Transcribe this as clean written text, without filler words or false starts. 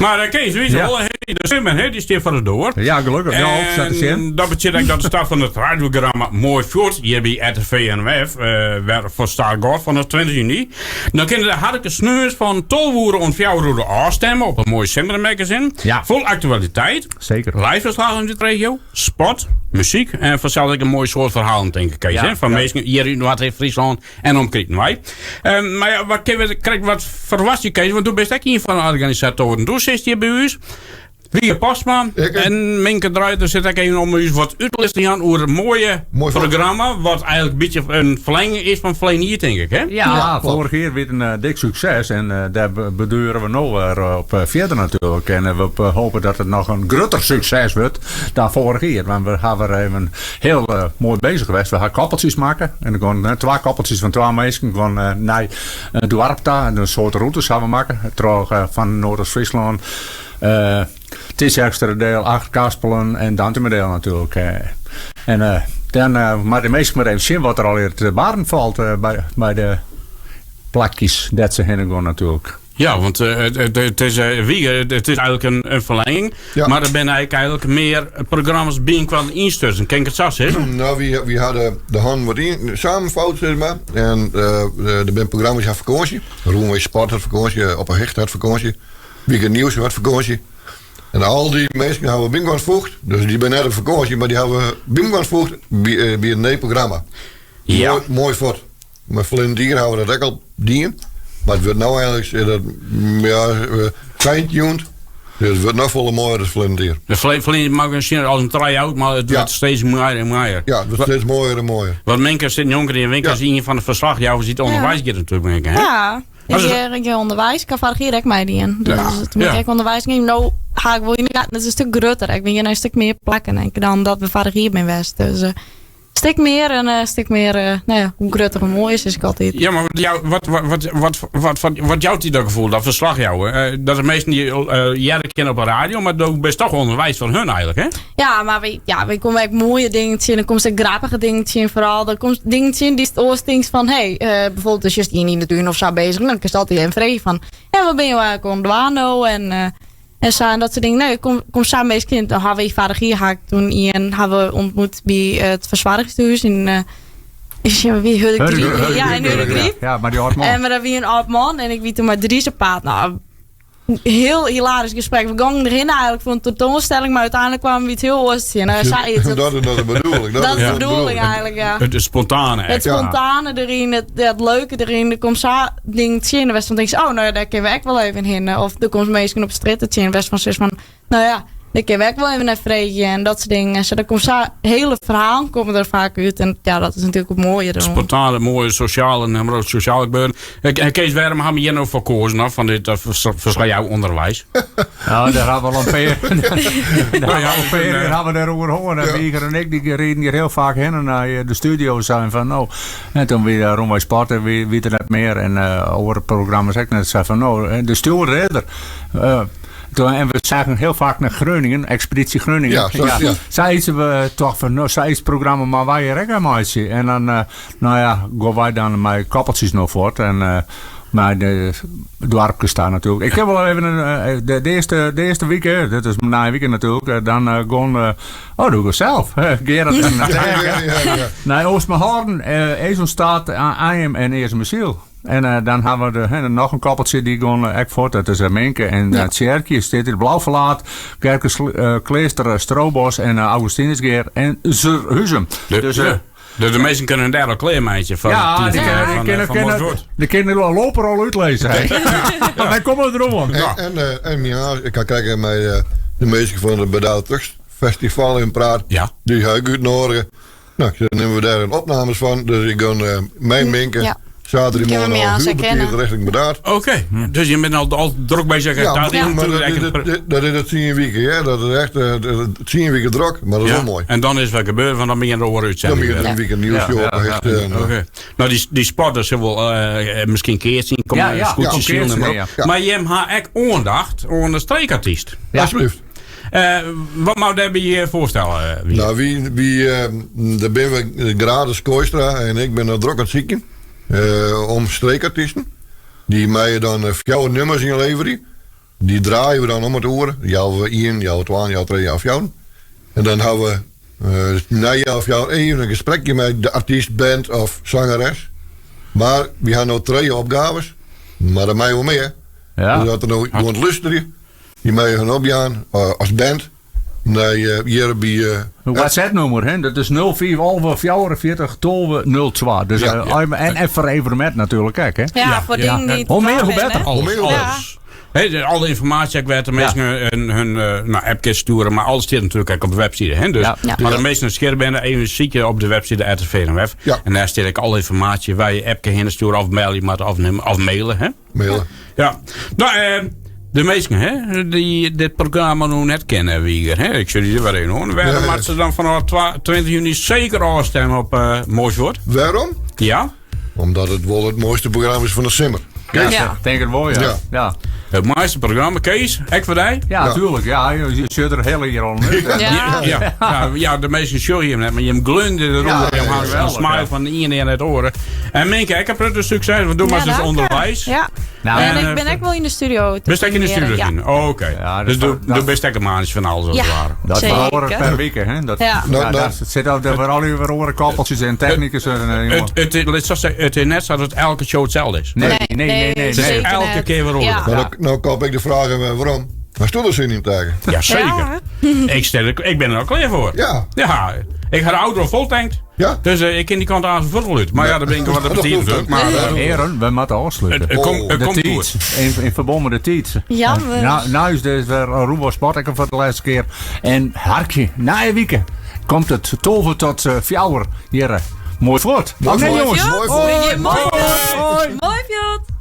Mar eh, Kees, wie Ja. al, de simmer, hè, dy stiet foar de doar. Ja, gelokkich. Ja, op zat te sjen. En dat betsjut ek dat de start fan it radioprogramma Moai Fuort hjir by RTV NOF eh, wer fan start giet fan 20 juny. Dan kinne de harkers sneons fan 12 oere oant 4 oere ôfstimme op in moai simmermagazine. Ja. Fol aktualiteit. Seker. Live ferslaggen út de regio, sport, muzyk en fansels ek in moai soad ferhalen, tink ik, Kees. Ja, hè? Fan ja. minsken hjir út Noardeast-Fryslân en omkriten wei. Ehm, mar ja, wat, kinne we krekt wat ferwachtsje, Kees? Want do bist ek ien fan de organisatoaren. Do sitst hjir by ús. Wieger Postma Ik, eh. en Minke Druiter sit ek even om ús wat útlis te jaan oer it moaie Moai programma. Wat eigentlik in bytsje in ferlinging is fan ferline jier, tink ik, hè? Ja, Ja, klopt. foarich jier wie it in dik sukses en eh, dêr be- beduren we no wer op eh, fierder natuerlik. En eh, we eh, hopen dat it noch in grutter sukses wurdt dan foarich jier. Want we hawwe wer even hiel eh, moai beuzich west. We hawwe koppeltsjes makke en der gean twa koppeltsjes fan twa minsken gean eh, nei in doarp ta. En in soart rûtes hawwe we makke troch eh, fan Noardeast-Fryslân. Uh, Tytsjerksteradiel, Achtkarspelen en Dantumadiel natuerlik. En uh, dan uh, moatte de minsken mar even sjen wat der allegear te barren falt uh, by, by de plakjes dêr't se hinne gean natuerlik. Ja, want eh, it, it, it is, eh, Wieger, it, it is eigentlik in, in ferlinging. Ja. Mar der binne eigentlik, eigentlik mear programma's byinoar ynstutsen. Kin ik it sa sizze? Nou, wy, wy hadden de hannen wat yn, samenfout, zeg maar. En eh, der binne programma's ha fakânsje. Rûnwei Sport hat fakânsje, Op 'e Hichte hat fakânsje. Wike Nieuws hat fakânsje. En al dy minsken hawwe we byinoar foegd. Dus dy binne net op fakânsje, mar dy hawwe we byinoar foegd by, eh, by in nij programma. Ja. Moai, moai fuort. Mar ferline jier hawwe we dat ek al dien. Mar it wurdt no eigentlik is dat, mm, ja, eh, fine-tuned. Dus it wurdt noch folle moaier as ferline jier. De ferline jier makke we as in try-out, mar it Ja. wurdt steeds moaier en moaier. Ja, it wurdt steeds moaier en moaier. Want Minke sit njonken dy en Minke Ja. is ien fan de ferslachjouwers dy't ûnderweis giet natuerlik, Minke. Hè? Ja, ik gean ik gean ûnderweis. Ik ha foarich jier ek meidien. Dus Ja. toen bin ik Ja. ek ûnderweis gien. No ha ik wol yn de gaten, it is in stik grutter. Ik bin hjir nei in stik mear plakken denk ik, dan dat we foarich jier bin west. Dus eh, stik mear en in stik mear, eh, nou ja, hoe grutter hoe moaier sis ik altyd. Ja, mar wat, jou, wat, wat, wat, wat, wat, wat, wat jout dy dat gefoel, dat ferslachjouwen? Eh, dat de measten dy eh, hearre kinne op de radio, mar do bist dochs ûnderweis foar hun eigentlik, hè? Ja, mar wy, ja, wy komme ek moaie dingen tsjin. Der komst ek grappige dingen tsjin foaral. Der komst dingen tsjin dy'tst oars tinkst fan, hé, hey, eh, byfoarbyld as just ien yn de tún of sa beuzich, dan kinst altyd even freegje fan, ja, wat binne jo eigentlik oan it dwaan no? En, eh, en sa, en dat soart dingen. Nee, kom, kom sa minsken, dan hawwe wy foarich jier ha ik toen ien ha we ontmoet by it fersoargingstehûs yn eh, wie Hurdegaryp. Ja, yn Hurdegaryp. Ja, mar dy âld man. En mar dat wie in âld man en ik wie toen mei Dries op paad. Nou, hiel hilarysk gesprek. We gongen derhinne eigentlik foar in tentoanstelling, mar úteinlik kwamen we it hiel oars tsjin. Nou, sa is it. Dat is de bedoeling. Dat is de bedoeling eigentlik, ja. It spontane. It spontane deryn, it, it leuke deryn. Der komt sa dingen tsjin wêr'tst fan tinkst, oh, no ja, dêr kinne we ek wol even hinne. Of der komt minsken op strjitte tsjin wêr'tst fan sizst fan, no ja, dêr kinne we ek wol even nei freegje en dat soart dingen. En sa, der komt sa hiele ferhalen komme der faak út. En ja, dat is natuerlik it moaie deroan. Spontane, moaie, sosjale en helemaal sosjaal gebeuren. En Kees, wêrom hawwe we hjir no foar keazen no, fan dit ferslachjou ûnderweis? Nou, dêr hawwe we al in pear. Dêr hawwe we al in pear kear hawwe we dêroer hân. En Wieger en ik dy riden hjir hiel faak hinne nei de studio sein fan no. En toen wie Rûnwei Sport en wie, wie der net mear en oare programma's ek net. Sei fan no, de stjoerder is der. Toen, en we seagen hiel faak nei Groningen, Expeditie Groningen. Ja, sa, ja. Sa is we toch fan, no, sa is programma moatte wy hjir ek oan meitsje. En dan, eh, nou ja, gean wy dan mei koppeltsjes no fuort. En eh, nei de doarpkes ta natuerlik. Ik ha wol even in, eh, de, de earste, de earste wike, dat is nije wike natuerlik, eh, dan eh, gean, eh, oh, doe ik sels. Gerard en Ja, ja, ja, ja. Nei Oostmahorn, eh Esonstad, Anjum en Eastermersyl. En eh, dan hawwe we de, hè, noch in koppeltsje dy gean ek fuort. Dat is eh, Minke en ja. Tsjerkje. Stiet yn Blauwverlaat, Gerkes, eh, Kleaster, Strobos en eh, Augustinusgea en Surhuzum. Dus, eh, de, de measten kinne dêr al klearmeitsje foar ja, de dy tiid kinne, fan, kinne, fan kinne, Morswoord. dy kinne de loper al útlizze. Ja. Wy komme deroan. En, en, eh, en ja, ik ha krekt mei eh, de minsken fan it Burdaarder Trucks Festival yn praat. Ja. Dy ha ik útnoadige. Nou, ik zeg, nimme we dêr in opnames fan. Dus ik gean eh, mei Minke Ja. saterdeitemoarn Kinne we al my hiel herkenne. betiid richting Burdaard. Oké, dus je bent al, al drok bezig. Ja, daar is maar natuerlik dat, ek is, in- dat, dat is it 10 wike, hè? Dat is echt eh, 10 wike drok, mar dat is Ja, wol moai. En dan is wat gebeurd, want dan bin je de oare Dan útsending. bin je weer. der in wike nieuws Ja, op ja, echt, eh, en, eh, Oké. Nou, dy, dy sporters sille wol eh, miskien keatsen, komme Ja, ja. skûtsjes Ja, silen en keatsen, mar op. ja. Ja. Mar jim ha ek oandacht oan de streekartyst. Ja. Alsjeblieft. Eh, wat mei dêrby eh, foarstelle? eh, Wier? Nou, wy, wy, eh, dêr binne we Gradus Kooistra en ik binne drok oan it sykjen eh, om streekartysten. Dy meie dan eh, fjouwer nûmers ynleverje. Die draaien we dan om it oere. Healwei ien, healwei twa, healwei trije, healwei fjouwer. En dan hawwe we nei healwei fjouwer even in gesprekje mei de artyst, band of zangeres. Mar wy ha no trije opgaves, mar dat mei wol mear. Ja. Dus as der no iemand lústerje, dy meie hun opjaan as band nei hjir by. WhatsApp-nûmer, hè? Dat is 05 11 44 12 02. Dus, Ja. en foar evenemint natuerlik ek, hè? Ja, Ja, foar ja. dingen dy't Hoe mear, hoe dwaan better. binne. Alles, Hoe meer, hoe alles. Hè, alle ynformaasje ek wêr't de minsken hun nou, appkes stjoere, mar alles stiet natuerlik ek op de webside. Hè? Dus, Ja. Ja. Mar de minsken nijsgjirrich binne, even sykje op de webside RTV NMF. Ja. En dêr stiet ek alle ynformaasje wêr je appke hinne stjoere of belje moatte of, of mailen. Hè? Mailen. Ja. No, de minsken hè, dy't dit programma no net kenne, Wieger. Hè? Ik sjoch dy der wer even oan. Wêrom Ja, ja. moatte se dan fanôf 20 juny seker ôfstimme op Mooi Fuort? Wêrom? Ja. Omdat it wol it moaiste programma is fan de simmer. Ja, Ja. tink it wol, ja. Ja. Ja, It moaiste programma, Kees, ek foar dy? ja, Ja. tuerlik. Ja, je sjocht der hiel jier al út. Ja. Ja, ja. Ja, ja, de measten sjogge jim net, mar jim gleunde deroer. Ja, Jim ja, hawwe ja, in smile ja. fan de iene en it oare. En Minke, ek in protte sukses, want do moatst Ja, dus dank. ûnderweis. Ja. Nou, En En, ik ben ek wol yn de studio. te Bist ek yn de filmeren, studio? Ja. zien? Oh, Oké. Ja, dat Dus do, dat- do bist ek in maandsje fan alles als Ja. het ware. Dat Zeker. feroaret per wike, hè? Dat, Ja. ja. Nou, nou. daar zit ook weer al die weer oare koppeltjes en technicus. En, jongen. Het, laat zo zeggen, het is net zo dat elke show hetzelfde is. Nee, nee, nee, nee. nee. zeker Elke net. keer weer Ja. oor. Maar nou, nou kop ik de vraag eh, waarom. Maar stond er zin in tegen? Ja, zeker. Ik, stel, ik ben er al klaar voor. Ja. Ja, ik had de auto vol tankt. Ja. Dus ik ken die kant aan zijn voet uit. Maar ja, daar ben ik wat Dat op hoeft natuurlijk. ook. Maar Ja. Heren, we moeten afsluiten. het, het komt het De komt tijd. goed. In verband met de tijd. Jammer. Nou, nou is dit weer Roelof Sport ik voor de laatste keer. En harkje, na een week komt het 12 tot 4 Heren, mooi voort. Mooi Oh, nee, voort. jongens. Mooi voort. Mooi voort. Hoi. Mooi voort.